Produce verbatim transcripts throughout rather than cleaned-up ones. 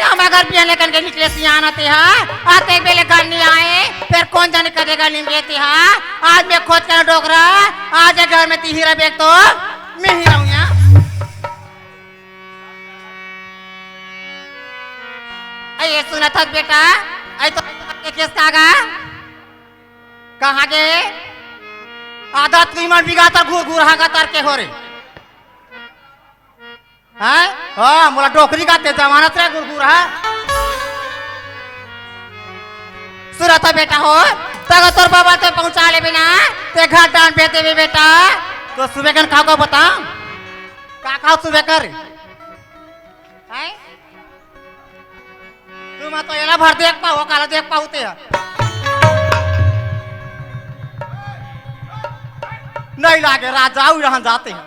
हम अगर बिहान लेकर के निकले सियान आते हा, आते बेले घर नहीं आए, फिर कौन जाने करेगा लिंगे ते हा। आज मैं खोज कर डोकरा, आज ये घर में तिही रह बेग तो मैं ही रहूँ यहाँ। अये सुनत हस बेटा, अये तो देखेस का गा? कहाँ गे? आदत की मन बिगातर घुर घुर हागा तर के हो रे। हैं? हाँ, मोला डोकरी का ते जमानत रे घुर घुर हा। सुनत हा बेटा हो, तगा तोर बाबा ते पहुँचा लेबे ना, ते घर डांट भेज देबे बेटा। तो सुबेकन का खाओ बता? का खाओ सुबेकन? हैं? तुम तो एला भर देख पाओ, काला देख पाओ ते। नहीं लागे राजा, अउ यहाँ जाते हैं।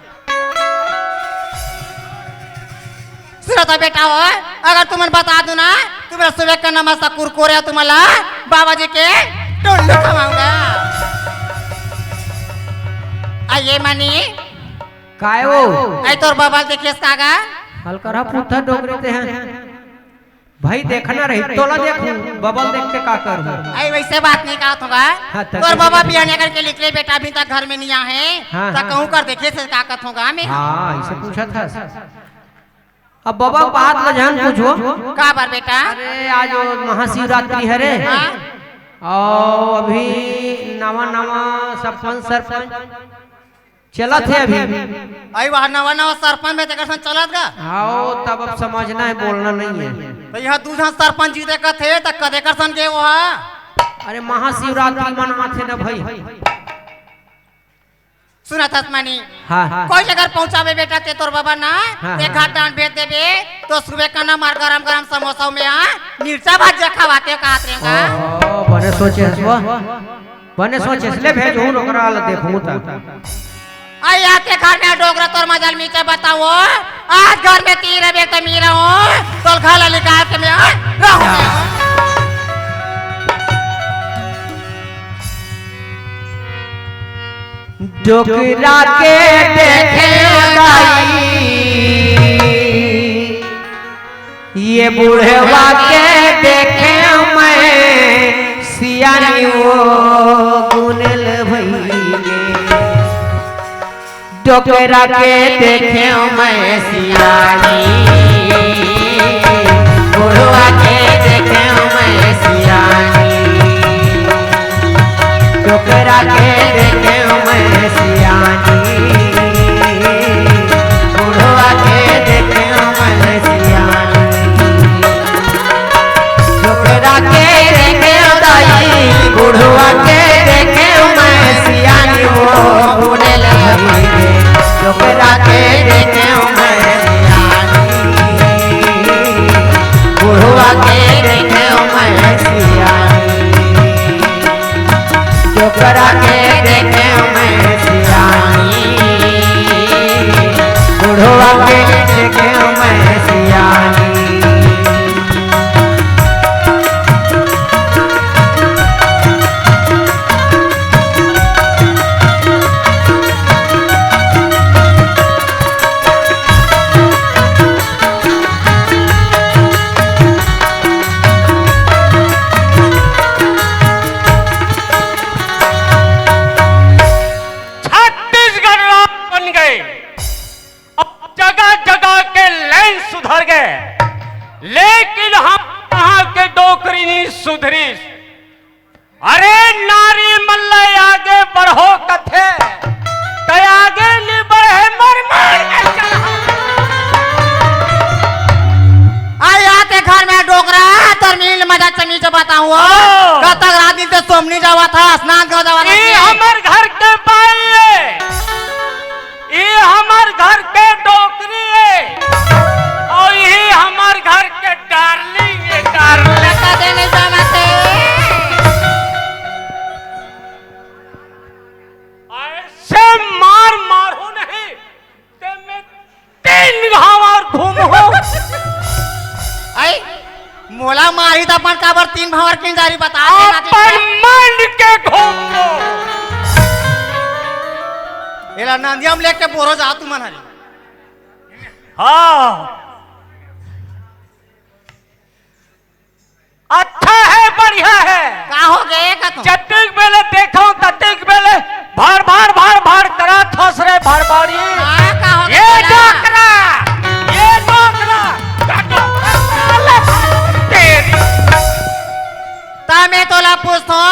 सुनत हा बेटा हो, अगर तुमन बता दो ना, तुम्हें सुबेकन मस्त कुरकुरे तुम्हारा बाबा जी के टुल्लू खवाऊंगा। अये मनी। काय हो? अये तोर बाबा देखेस का गा? हल्का रहा पुत्ता डोकरी ते हैं। भाई देखना रही, तोला देखूं, बबल देख के का करूं? अरे वैसे बात नहीं कहत होगा। हाँ, तो तोर बाबा बिहान करके निकले बेटा, अभी तक घर में नहीं आए। हाँ, तो हाँ। कहूं कर देखे से का कहत होगा मैं? हाँ, इसे पूछा था। अब बाबा बात ल जान पूछो। का बार बेटा? अरे आज वो महाशिवरात्रि है रे। हाँ। और अभी नवा नवा सरपंच सरपंच चलत हे अभी। अई वह नवा नवा सरपंच में तेकर संग चलत गा। हाओ, तब अब समझना है, बोलना नहीं है। तो यहाँ दू झन सरपंच जीते कथे, त कदे कर संग गे वो हा? अरे महाशिवरात्रि मनाथे न भाई। सुनत हस मनी। हाँ। कोई अगर पहुँचाबे बेटा ते तोर बाबा ना, हाँ, ते हाँ। घर डांट भेज देबे, तो सुबह का ना मार गरम गरम समोसा में आ, मिर्चा भजिया खवाते का हाथ रेंगा। ओहो, बने सोचे हस वो। बने सोचे हस, ले भेजहूँ, ओकरा ला देखहूँ त। अई आते घर में डोकरा तोर मजल मीचे बताओ, आज घर में ती रहे त मी रहूँ, तोर घर ला निकाल के मैं रहूँ। डोकरा के देखे दाई, ये बुढ़वा के देखे मैं सियानी वो गुनेल भइगे। डोकरा के देखे मैं सियानी, बुढ़वा के देखे मैं सियानी। डोकरा के देखे मैं सियानी, बुढ़वा के देखे मैं सियानी। डोकरा के देखे दाई, बुढ़वा के देखे मैं सियानी वो गुनेल भइगे। डोकरा के देखे मैं सियानी, बुढ़वा के देखे मैं सियानी। डोकरा के देखे मैं सियानी, बुढ़वा के देखे मैं सियानी। छत्तीसगढ़ राज बन गए, अब जगह जगह के लाइन सुधर गए, लेकिन हम यहाँ के डोकरी नहीं सुधरी। अरे नारी मन ल आगे बढ़ो कथे, त आगे नी बढ़े, मर मर के चढ़ा। अरे आते घर में डोकरा, तोर नील मजा चमी जब बताऊं, ओ। कतक रात दिन से सोमनी जावा था, स्नान करवा जावा था। ई हमर घर के बाई है। ये हमर घर के डोकरी है और ये हमर घर के डार्लिंग है, डार्लिंग। लता दे नहीं पावत है। ऐसे मार मारो नहीं, ते मैं तीन घाव और घूमहूं। आई, मोला मारही त अपन काबर तीन भांवर किन जारी बता देना अपन मन के घूमो। एला नंदिया म लेके बोरो जा तुमन हरी। हाँ। अच्छा है, बढ़िया है। का हो गे का तू? जतिक बेले देखो, ततिक बेले भड़ भड़ भड़ भड़ करत हस रे भड़भड़ी। का, का हो गे ये तोला? डोकरा, ये डोकरा, डोकरा, तेरी। त मैं तोला पूछथों,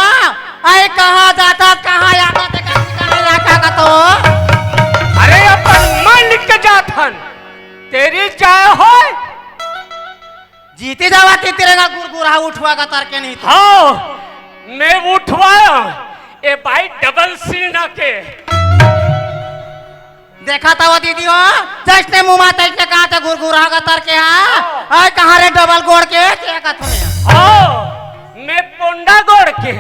अई कहाँ जाथस, कहाँ आथस, तेकर ठिकाना ला का का तो? अरे अपन मन के जाथन, तेरी जय होय। जीती जावा ती तिरंगा गुरगुरा उठवा का तर के नहीं तो। हाँ, मैं उठवाया। ए भाई डबल सीना के। देखा था वो दीदी हो, जैसने मुँह माता इसने कहा था गुरगुरा का तर के हाँ। हाँ। अरे कहाँ रे डबल गोड़ के, क्या का तूने? हाँ, मैं पोंडा गोड़ के।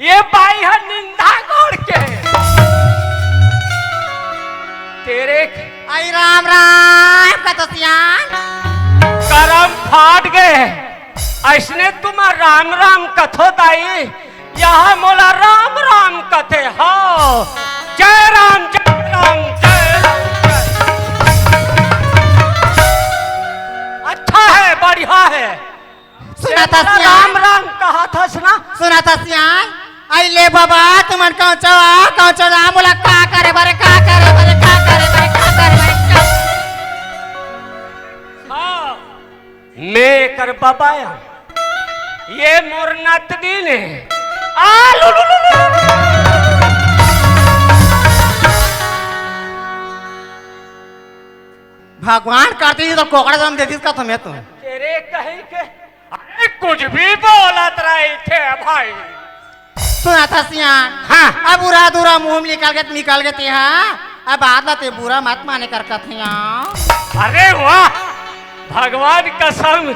ये बाई ह निंदा गोड़ के। तेरे अई राम राम कथों सियान। करम फाट गे। अइसने तुमन राम राम कथो दाई, इहाँ मोला राम राम कथे। हाँ, जय राम, जय राम, जय राम, जय। अच्छा है, बढ़िया है। सुनत हस सियान? राम राम कहत हस ना। सुनत हस सियान? अई ले बाबा, तुमन कहूँचो, कहूँचो ना, मोला का करे बरे, का करे बरे, का करे बरे, का करे बरे, का? हाँ, मैं एकर बाबा आँव। ये मोर नतनी ने। आ, लु, लु, लु, लु। भगवान करती तो कोकड़ा जन्म देतीस का तुम्हें तो। तेरे कहीं के अरे कुछ भी बोलत रहिथे भाई। सुनत हस सियान। हाँ। अब उरा दूरा मुँह में निकल गे, निकल गे ते हा। अब बात ला ते बुरा मत माने कर कथे। अरे वाह, भगवान कसम,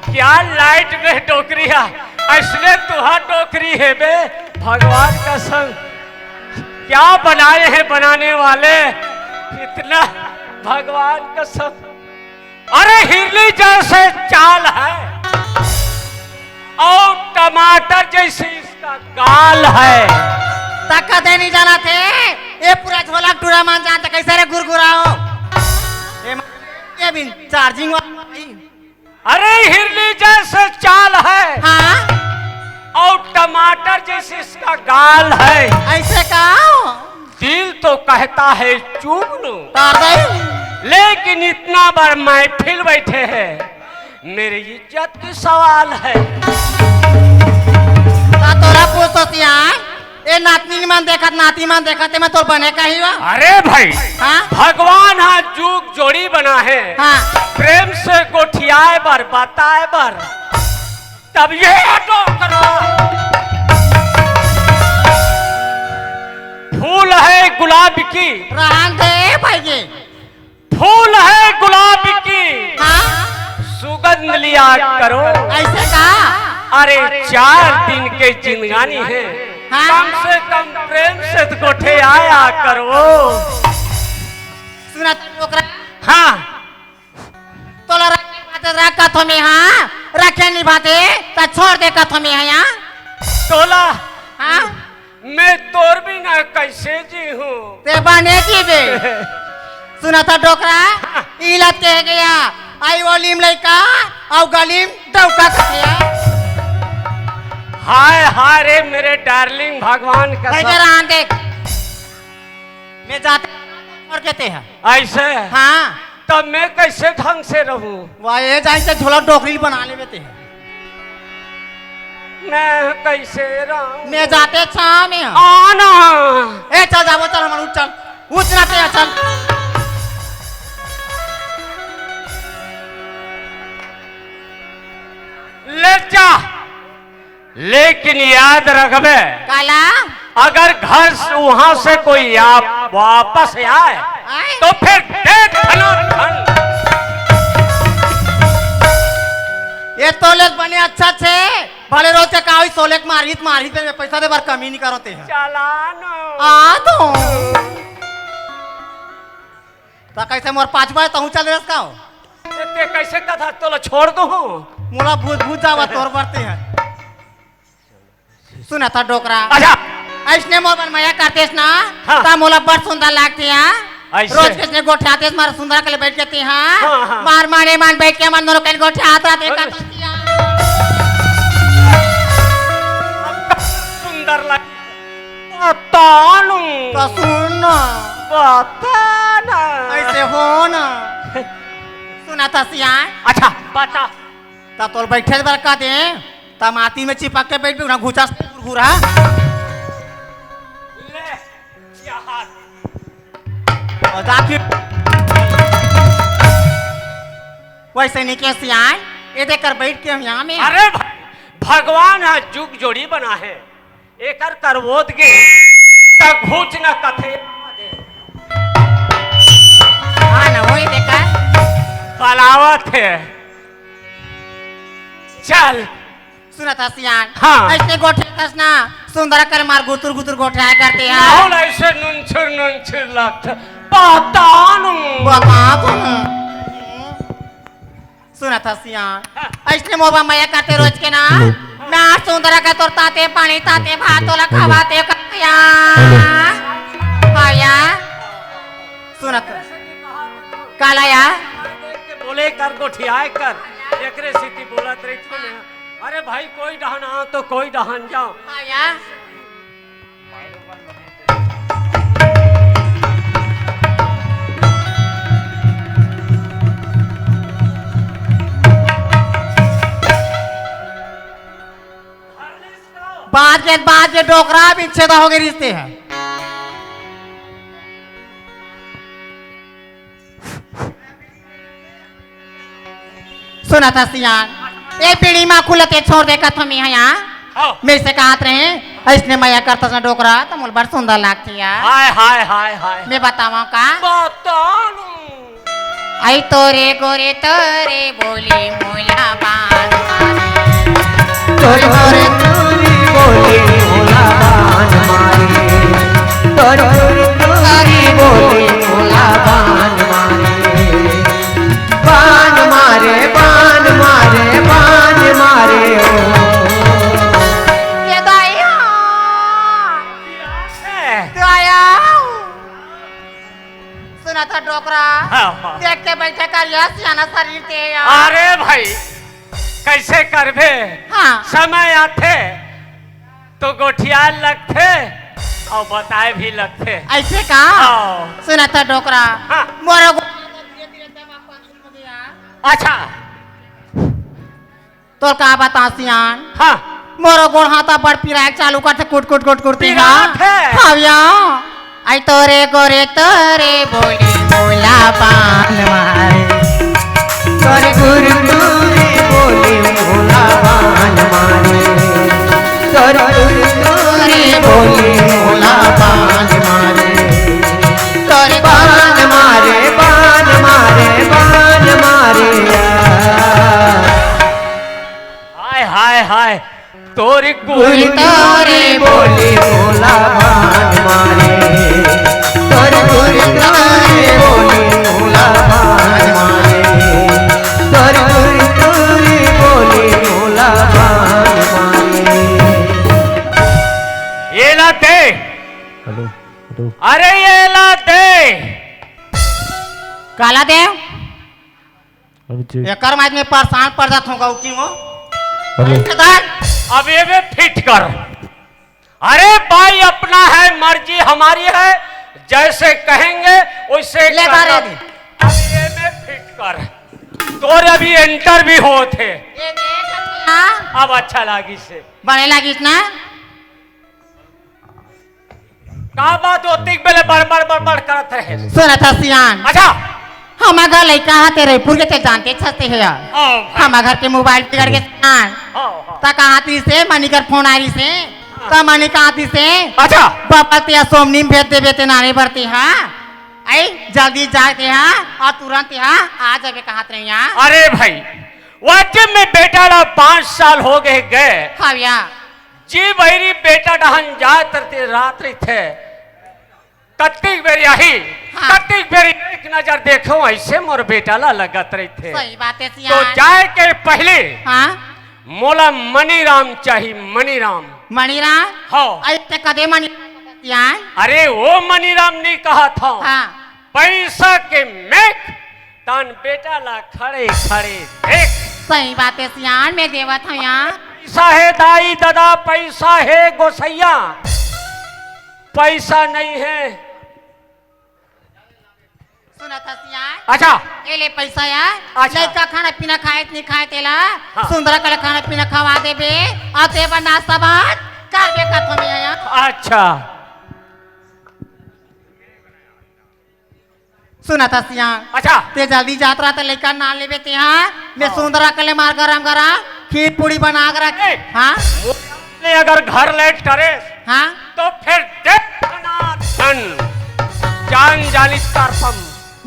क्या लाइट में डोकरी हे, अइसने तुँहर डोकरी हे बे, भगवान कसम, क्या बनाए हैं बनाने वाले, इतना, भगवान कसम। अरे हिरनी जैसे चाल है और टमाटर जैसे इसका गाल है। त कथे नहीं जानथे, ये पूरा झोला टूरा मन जानथे, कइसे रे गुरगुराओ? ये म-, ये भी चार्जिंग वाला भाई। अरे हिरनी जैसे चाल है हाँ। और टमाटर जैसे इसका गाल है। अइसे का? दिल तो कहता है चुगनू, तार दे। लेकिन इतना बड़ महफिल बैठे हैं, मेरी इज्जत की सवाल है। त तोला पूछथों सियान, ए नातनी मन देखत, नाती मन देखत, एमा तोर बने का ही वा? अरे भाई, हाँ? भगवान हा जुग जोड़ी बनाहे। हाँ। प्रेम से गोठियाए बर, बताए बर। तब ये डोकरा फूल है गुलाब की। रहन दे भाई जी। फूल है गुलाब की। हाँ। सुगंध लिया करो। अइसे का? अरे चार दिन के जिंदगानी है। हाँ। कम से कम प्रेम से तो गोठियाया करो। सुनत डोकरा। हाँ। तोला रखे निभाते रख कथों में हाँ, रखे निभाते त छोड़ दे कथों में हाँ। तोला हाँ? मैं तोर बिना कइसे जीहूँ? ते बने जीबे। सुनत हस डोकरा, इही ला कहे गे, आई ओली म लइका, अउ गली म डउका कथे। हाय हाय रे मेरे डार्लिंग, भगवान कसम। भाई जरा हाँ देख, मैं जाते छोड़ के ते हा। अइसे? हाँ। तब मैं कइसे ढंग से रहूँ? वाह, ये जाए से झोला डोकरी बना लेबे ते। मैं कइसे रहूँ? मैं जाते छाँव में हूँ। आना। ए, चल जाबो, चल, हमन उठ, चल। उठ ना ते, चल। ले जा। लेकिन याद रखबे, काला? अगर घर से, वहां से कोई आप वापस आए, आए? तो फिर देख धनाधन। ये तोले बने अच्छा छे, भले रोज के कावी सोले के मारही त मारही, ते पैसा दे बर कमी नहीं करो ते। चला न। आ तो। त कइसे मोर पाछू पाछू तहूँ चल देस का हो? ते, ते कइसे कथा तोला छोड़ दूँ? मोला भूत भूत जावा तोर बरते है। सुनत हस डोकरा। अच्छा। अइसने मोर बर मया करतेस ना, हाँ। त मोला बड़ सुंदर लागथे, हाँ। अइसे। रोज कइसने गोठियातेस, मार सुंदर कले बैठ के ते, हाँ। हाँ, हाँ। मार माने मान बैठ के मन दोनों कइसने गोठियात रहते, अरे। का तो किया। सुंदर लग। बता नू। तो सुन ना। बता ना। ऐसे हो ना। सुनत हस सियान। अच्छा, बता। त तोल बैठे बर का दे, त माटी में चिपक के बैठ भी ना, घुचा घुरा। ले, यहाँ। और जाके वैसे नहीं के सियान, ये देख कर बैठ के हम यहाँ में। अरे भ-, भगवान हा जुग जोड़ी बना है। एकर करवोत के त घूच न कथे। हाँ ना, वही देखा। बलावत है। चल। सुनत हस सियान। हाँ। ऐसे गोठे कस ना, सुंदर कर मार गुतुर गुतुर गोठे आए करते हैं। माहौल ऐसे नुनछुर नुनछुर लगत। बता नू। बता तू। सुनत हस सियान। हाँ। अइसने मोबा मया करते रोज के ना। मैं आज सुंदरा का तोर ताते पानी, ताते भात तोला खवाते कहिया। हाँ या। सुनत। काला या। बोले कर, गोठियाए कर। एकरे सेती बोलत रहिथों ना। अरे भाई, कोई डहन आओ तो कोई डहन जाओ। हाँ या। बाज के, बाज के डोकरा भी छेदा हो गए रिश्ते हैं। सुनत हस सियान, ए बीड़ी मा खुलत ए छोड़ दे कथमी है यहाँ। हाँ। मेरे से कहत रहे, "अइसने मया करतस ना डोकरा, त मोला बड़ सुंदर लागथे यार।" हाय, हाय, हाय, हाय। मैं बतावं का? बता नू। आई तोरे गोरे तोरे बोली मोला बान मारे। तोरे गोरे तोरे बोली मोला बान मारे। तोरे गोरे तोरे बोली मोला बान मारे। बान मारे, बान मारे, बान मारे ओ। ये दाई हो। दाया। सुनत हस डोकरा। हाँ, हाँ। देख के बैठे कर या सियाना शरीर ते यार। अरे भाई, कैसे करबे? हाँ। समय आथे तो गोठियाए लगथे अउ बताए भी लगथे। ऐसे का? हाँ। सुनत हस डोकरा। हाँ। मोरो गो-, अच्छा। तोर का बता सियान? हाँ। मोरो गोड़ हाथ बड़ पिराए चालू करथे, कुट, कुट, कुट, कुट, पिरात हे। हाँ या। आई तोरे गोरे तोरे बोली मोला बान मारे। तोरे गोरे तोरे बोली मोला बान मारे। तोरे गोरे तोरे बोली मोला बान मारे। तोरे बान मारे, बान मारे, बान मारे। हाय, हाय, हाय। तोर गुर तोरे बोली मोला बान मारे। तोर गुर तोरे बोली मोला बान मारे। तोर गुर तोरे बोली मोला बान मारे। ये ला दे। Hello, hello. अरे ये ला दे। काला दे? अब जे एकर माज में परेशान पड़ जात होगा, क्यों हो? अरे। ऐसे कर। अब ये भी फिट कर। अरे भाई, अपना है, मर्जी हमारी है, जैसे कहेंगे वैसे ले करना। बारे दी। अब ये भी फिट कर। तोर अभी एंटर भी होत हे। ये देख, हाँ। अब अच्छा लागिस हे। बने लागिस ना? का बात ओतिक बेले बड़बड़ बड़बड़ करत रहे? सुनत हस सियान। अच्छा। हमर घर लइका हा ते रहिपुर के, ते जानते छसते हे यार। ओ भाई। हमर घर के मोबाइल बिगड़ गे सियान। हाँ, हाँ। त कहा ती से मनी कर फोन आ रही से। हाँ। त मनी कहा ती से। अच्छा। बाबा ते सोमनी में भेज देबे ते नारे बरते हा। आई जल्दी जाते हा और तुरंत हा आ जाबे कहत रही हा। अरे भाई, वाकई में बेटा ला पाँच साल हो गए गए। हाँ भैया। जी बहिरी बेटा डहन जात रहिथे, रात रहिथे। कत्तिक बेरी आही, हाँ। कत्तिक बेरी एक नजर देखो, ऐसे मोर बेटा ला लगत रहिथे। सही बात है तो सियान। जाए के पहले हाँ। मोला मनीराम चाही, मनीराम। मनीराम? हाँ। अरे ते कदे मनीराम सियान? अरे वो मनीराम नहीं कहा था। हाँ। पैसा के मेख तान बेटा ला खड़े खड़े देख। सही बात है सियान, मैं देवत हूँ यहाँ। पैसा हे दाई ददा, पैसा हे गोसैया, पैसा नहीं है। सुनत हस सियान? अच्छा। ए ले पैसा या। अच्छा। लइका खाना पीना खाए त नहीं खाए तेला। हाँ। सुंदरा कल खाना पीना खवा देबे। अउ ते बर नाश्ता भात करबे कथों में आया। अच्छा। सुनत हस सियान? अच्छा। ते जल्दी जात रहा त लइका ना लेबे ते हा। मैं हाँ। सुंदरा कले मार गरम गरम खीर पूड़ी बना के रख। ए, हाँ? ले अगर घर लेट करे हाँ? तो फिर देखना धन जान जानी तरफम।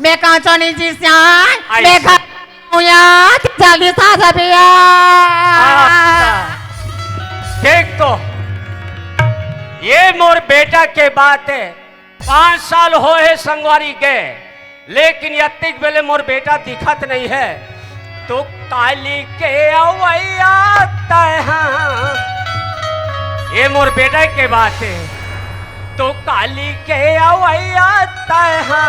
मैं कांचो नहीं जी सियान, आई मैं सी। घर हूँ यार, जल्दी सा जबिया। अच्छा। देख तो, ये मोर बेटा के बात है। पाँच साल होहे संगवारी गे, लेकिन यत्तिक बेले मोर बेटा दिखत नहीं है। तो काली के अवैया तैहा, ये मोर बेटा के बात है। तो काली के अवैया तैहा,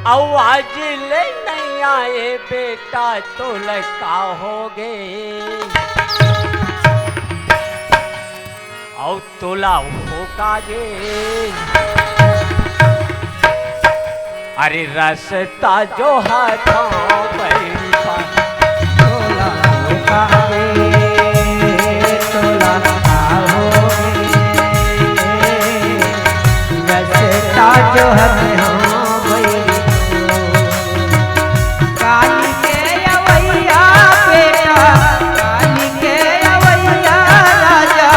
अउ आज ले नहीं आए बेटा, तोला का होगे? अउ तोला हो कागे। अरे रस्ता जो हाथों बैठा। तोला हो कागे, तोला का होगे। रस्ता जो हाथों बैठा। काली के अवैया बेटा, काली के अवैया राजा,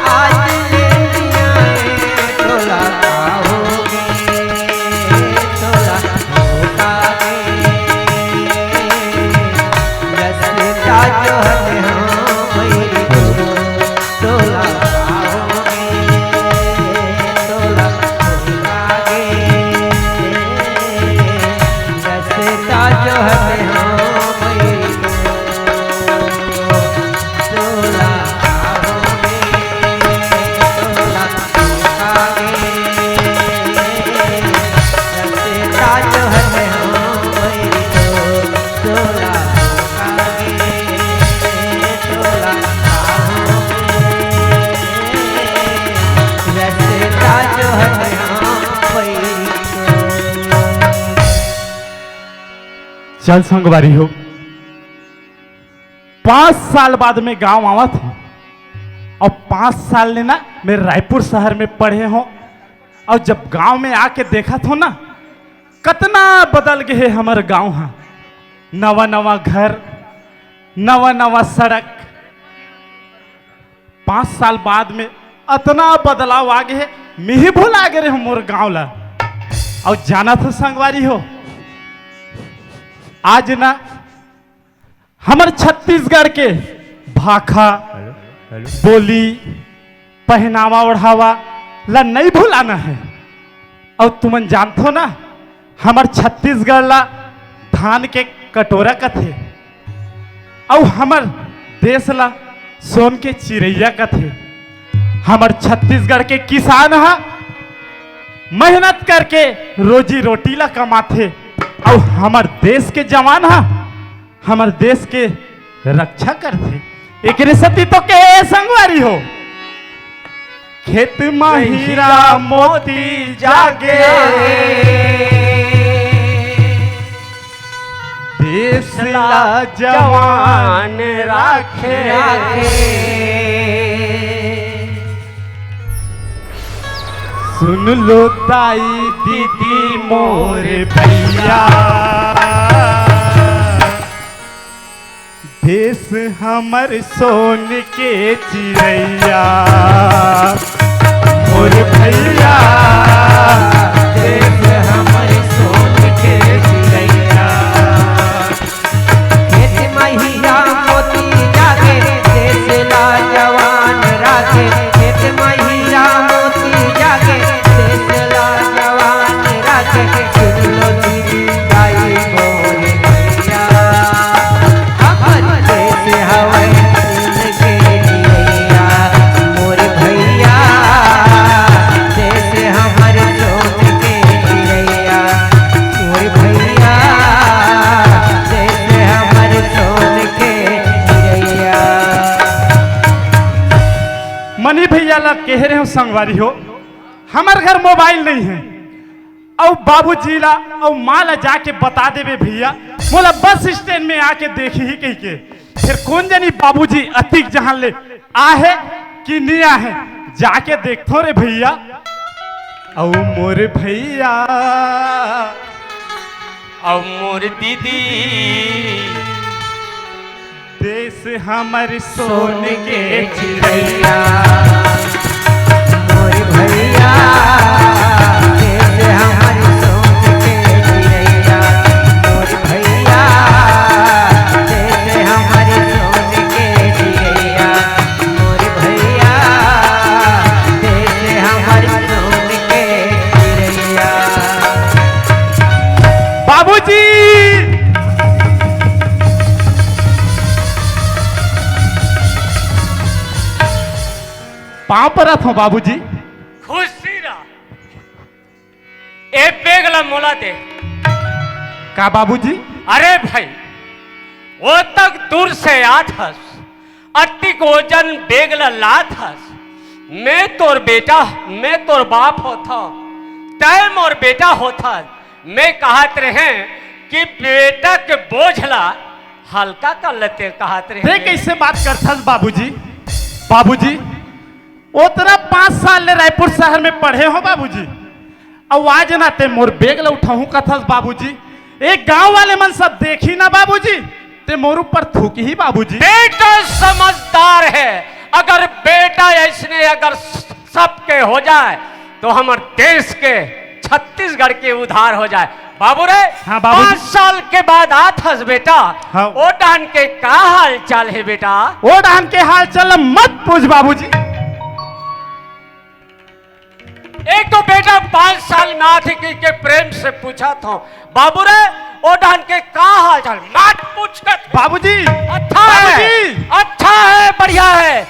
आज ले नियाए तोला का होगे, तोला हो कागे। रस्ता जो हमें हाँ बैरी तोला पाओगे, तोला पाओगे। रस्ता जो है हम तोला पाओगे, तोला पाओगे। रस्ता जो है हम तोला पाओगे, तोला पाओगे। रस्ता जो है हम चल संगवारी हो, पाँच साल बाद मैं गांव आवत हूँ। अउ पाँच साल ले ना मैं रायपुर शहर में पढ़े हूँ। अउ जब गांव में आके देखत हूँ ना, कतना बदल गे हे हमर गांव हा। नवा नवा घर, नवा नवा सड़क। पाँच साल बाद में अतना बदलाव आ गे हे, मिही भुला गे रहे मोर गांव ला। अउ जानत हो संगवारी हो, आज ना हमर छत्तीसगढ़ के भाखा, हेलो, हेलो। बोली, पहनावा ओढ़ावा ला नहीं भुलाना है। अउ तुमन जानथो ना, हमर छत्तीसगढ़ ला धान के कटोरा कथे, अउ हमर देश ला सोन के चिरैया कथे। हमर छत्तीसगढ़ के किसान ह मेहनत करके रोजी रोटी ला कमाथे, अउ हमर देश के जवान ह हमर देश के रक्षा करथे। एकरे सेती तो के संगवारी हो, खेत म हीरा मोती जागे, देश ला जवान राखे। सुन लो दाई दीदी मोर भैया, देश हमर सोन के चिरैया, मोर भैया, देश हमर सोन के चिरैया। खेत म हीरा मोती जागे, देश ला जवान राखे। खेत म हीरा मोती जागे, देश ला जवान राखे। सुन लो दीदी दाई मोर भैया, हमर देश हवय सोन के चिरैया, मोर भैया, देश संगवारी हो, हमर घर मोबाइल नहीं है। अउ बाबूजी ला अउ माँ ला जाके बता देबे भैया, मोला बस स्टैंड में आके देखही कहिके। फेर कोन जनी बाबूजी अतिक जहान ले आहे कि नी आहे, जाके देखथो रे भैया। अउ मोर भैया, अउ मोर दीदी, देश हमर सोन के चिड़ैया। मोर भैया, देश हमर सोन के चिड़ैया। मोर भैया, देश हमर सोन के चिड़ैया। मोर भैया, देश हमर सोन के चिड़ैया। बाबूजी, पाँव परत हूँ बाबूजी। खुशी रह। ए बेग ला मोला दे। का बाबूजी? अरे भाई, ओ तक दूर से आत हस, अतिक ओजन बेग ला लात हस। मैं तोर बेटा, मैं तोर बाप होथव, तैं मोर बेटा होथस। मैं कहत रहें कि बेटा के बोझ ला हल्का कर लेते, कहत रहें। ते कइसे बात करथस बाबूजी? बाबूजी, ओतना पाँच साल ले रायपुर शहर में पढ़े हो बाबूजी, अउ आज ना ते मोर बेग ल उठाहूं कथस बाबूजी। एक गांव वाले मन सब देखी ना बाबूजी, ते मोर ऊपर थूकही बाबूजी। बेटा समझदार है, अगर बेटा ऐसने अगर सबके हो जाए तो हमर देश के, छत्तीसगढ़ के उद्धार हो जाए। बाबू रे, हाँ बाबूजी। पाँच साल के बाद आत हस बेटा, हाँ। ओ डहन के का हाल चाल है बेटा? ओ डहन के हाल चाल मत पूछ बाबूजी। एक तो बेटा पाँच साल में आथे कहिके प्रेम से पूछत हूँ, बाबू रे, ओ डहन के का हाल चाल? मत पूछ कर। बाबूजी, अच्छा है, बाबूजी। अच्छा है, बढ़िया है।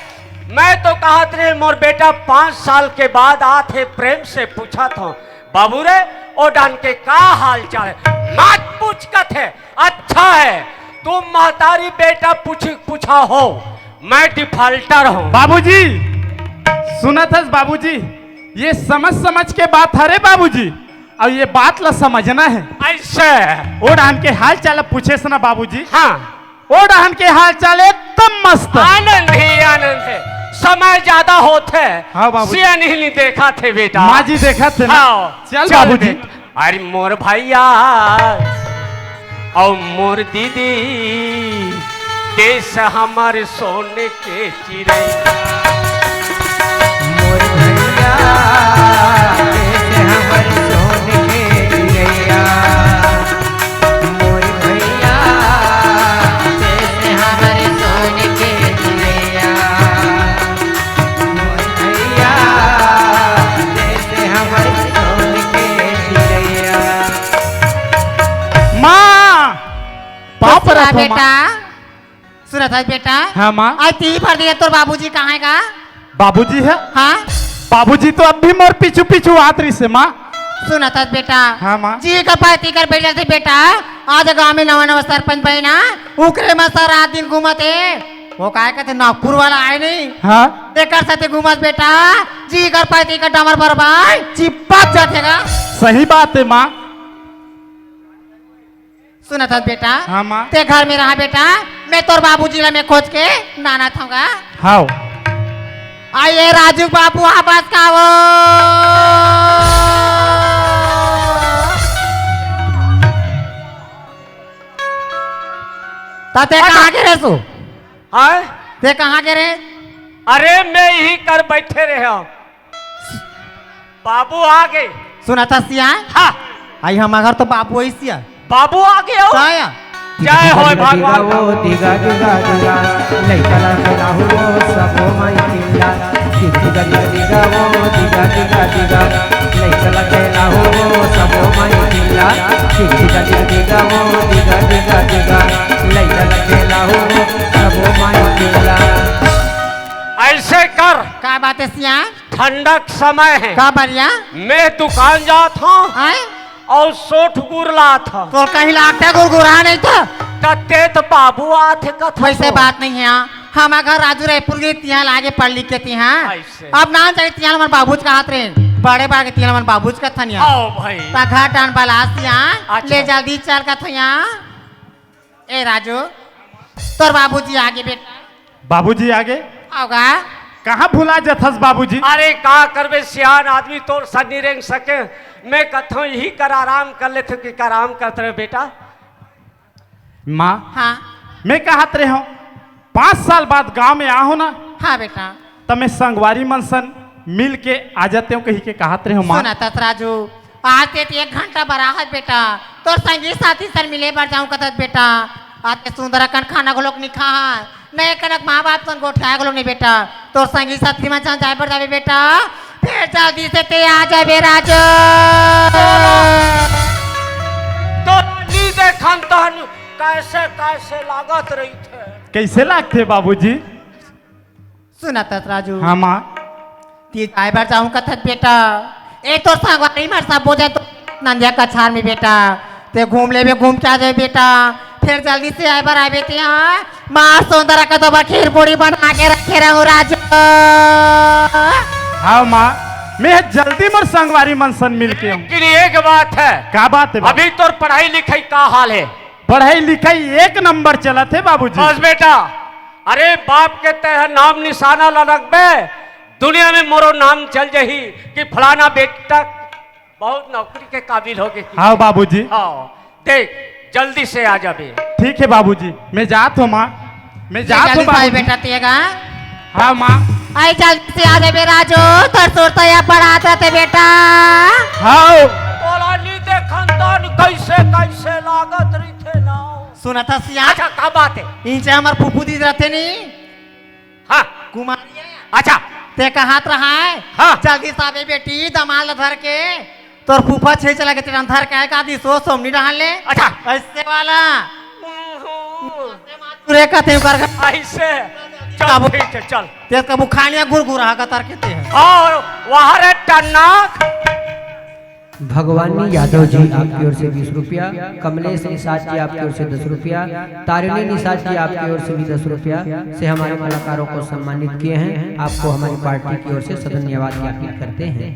मैं तो कहत रहे मोर बेटा पाँच साल के बाद आथे, प्रेम से पूछत हूँ, बाबू रे, ओ डहन के का हाल चाल है? मत पूछ कथे। अच्छा है, तुम महतारी बेटा पूछ, पूछा हो, मैं डिफाल्टर हूँ। बाबूजी, सुनत हस बाबूजी, ये समझ समझ के बात हरे बाबूजी, अउ ये बात ला समझना है। ऐसे? ओ डहन के हाल चाल पूछे से ना बाबूजी। हाँ। ओ डहन के हाल चाल एकदम मस्त। आनंद ही आनंद है, समय ज्यादा होत है। हाँ बाबूजी। सिया नहीं, नहीं देखा थे बेटा। माँ जी देखा थे ना। हाँ, चल चल बाबूजी। बेटा। अरे मोर भैया अउ मोर दीदी, देश हमर सोन के चिड़ै। मोर भैया, देश हमर सोन के चिड़ैया। मोर भैया, देश हमर सोन के चिड़ैया। मोर भैया, देश हमर सोन के चिड़ैया। माँ, पाँव परत हूँ, माँ। बेटा, सुनत हस बेटा? हाँ, माँ। आज ती भर दिया, तोर बाबूजी कहाँ है का? बाबूजी है? हाँ। बाबूजी तो अब भी मोर पीछू पीछू आत रहिस हे, माँ। सुनत हस बेटा? हाँ, माँ। जी कर पाती कर बैठ जाते बेटा। आज गांव में नवा नवा सरपंच बने ना, उकरे में सर रात दिन घूमत हे। वो काय कहते नागपुर वाला आय नहीं? हाँ। तेकर साथे घूमत बेटा, जी कर पाती कर डामर बरबाय, चिपक जाथे गा। सही बात है, माँ। सुनत हस बेटा? हाँ, माँ। ते घर में रहा बेटा, मैं तोर बाबूजी ला मैं खोज के लानत हूँ गा। हाव। आ ये राजू बाबू हा बस का वो। त ते कहाँ गे रहे सो? हाँ? ते कहाँ गे रहे? अरे मैं इही कर बैठे रहे हूँ। बाबू आ गे। सुनत हस सिया? हाँ। आई हमर घर तो बाबू आई सिया। बाबू आ गे हो। का या? जय हो भगवान। दिगा वो दिगा दिगा दिगा, लइका ला खेलाहू वो सबो माई पिल्ला। दिगा दिगा दिगा वो दिगा दिगा दिगा, लइका ला खेलाहू वो सबो माई पिल्ला। दिगा दिगा दिगा वो दिगा दिगा दिगा, लइका ला खेलाहू वो सबो माई पिल्ला। ऐसे कर। का बात है सिया? ठंडा के समय है। का बढ़िया? मैं दुकान जात हूँ। आय? अउ सोठ गुर लात हूँ। तो कहीं लागता गुरगुरा नहीं था। त ते तो बाबू आथे कथा वैसे तो। बात नहीं है, हाँ। हमर घर राजू रायपुर गे, तिहां लागे पढ़ लिख के तिहां। ऐसे। अब नाम जानी तिहां हमर बाबूजी कहत रहे, बड़े बड़े के तिहां हमर बाबूजी कथन या। आओ भाई। त घर डान बलास या, अच्छा। ले जल्दी चल कथन या। ए राजू, तोर बाबूजी आगे बेटा। बाबूजी आगे? आओगा। कहाँ भुला जथस बाबूजी? अरे का करबे सियान आदमी, तोर साथ नहीं रेंग सके। मैं कथों यही कर आराम कर लेथे कि कर आराम करत रहे बेटा। माँ, हाँ। मैं कहत रहे हूँ, पाँच साल बाद गांव में आहूँ ना, हाँ बेटा। त मैं संगवारी मन सन मिल के आ जाते हूँ कही के कहत रहे हूँ माँ। सुनत हस राजू, आज ते एक घंटा बर आहत बेटा, तोर संगी साथी सन मिले बर जाऊँ कथस बेटा। आज ते सुंदर अकन खाना घलोक नहीं खा है, नए कनक माँ बाप सन गोठियाए घलोक नहीं बेटा। तोर संगी साथी मन सन जाए बर जाबे बेटा, फिर जल्दी से ते आ जाबे राजू। तो नी देखन तहन कैसे कैसे लागत रही थे। कैसे लागथे बाबूजी? सुनत हस राजू। हाँ माँ। ते जाए बर जाऊँ कथस बेटा, ए तोर संगवारी मन सब बोले तो नंदिया कछार में बेटा, ते घूम लेबे, घूम के आ जाए बेटा, फिर जल्दी से आए बर आबे ते। हाँ माँ, सुंदर का तो बर खीर पूड़ी बना के रखे रहूँ राजू। हाँ माँ, मैं जल्दी मोर संगवारी मन सन मिल के आऊँ। लेकिन एक बात है। का बात है बाबू? अभी तोर पढ़ाई लिखाई का हाल है? पढ़ाई लिखाई एक नंबर चलत हे बाबूजी। बस बेटा, अरे बाप के तय नाम निशाना ला रखबे, दुनिया में मोरो नाम चल जाही कि फलाना बेटा बहुत नौकरी के काबिल हो गए। हाँ बाबूजी। हाँ, देख जल्दी से आ जाबे। ठीक है बाबूजी, मैं जात हूँ माँ, मैं जात हूँ जल्दी से आए बाबूजी। बेटा तेगा। हाँ माँ। आई जल्दी से आ जाबे राजू, तोर सुरता या पढ़ात रहते बेटा। हाँ। तोला नी देखन तन कैसे कैसे लागत रहिथे ना। सुनत हस सियान? अच्छा, का बात है? इंचे हमर फूफू दीदी रहते नी? हाँ। कुमारी है। अच्छा। ते कहत रहा है? हाँ। जल्दी से आबे बेटी, दमाल धर के। तोर फूफा छे चला के तेरा धर के आए का दी सो सोमनी डहान ले। अच्छा। ऐसे वाला। ओहो। पूरे कथे कर। ऐसे। चल, बाबू। ठीक है, चल। ते कबू खानिया गुरगुरा का तर के ते है। और वहाँ रे टन्ना। भगवानी यादव जी आपकी ओर से बीस रुपया, कमलेश निषाद जी आपकी ओर से दस रुपया, तारिणी निषाद जी आपकी ओर से भी दस रुपया से हमारे कलाकारों को सम्मानित किए हैं। आपको हमारी पार्टी की ओर से सधन्यवाद ज्ञापित करते हैं।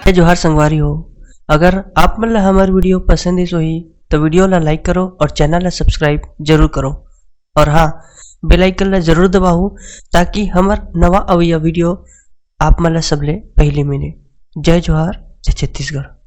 जय जोहार संगवारी हो, अगर आप मन ला हमर video पसंद आइस होही, तो video ला like करो और channel ला subscribe जरूर करो। और हाँ, bell icon ला जरूर दबाओ, ताकि हमर नवा अवइया video आप मन ला सबले पहली मिले। जय जोहार, जय छत्तीसगढ़।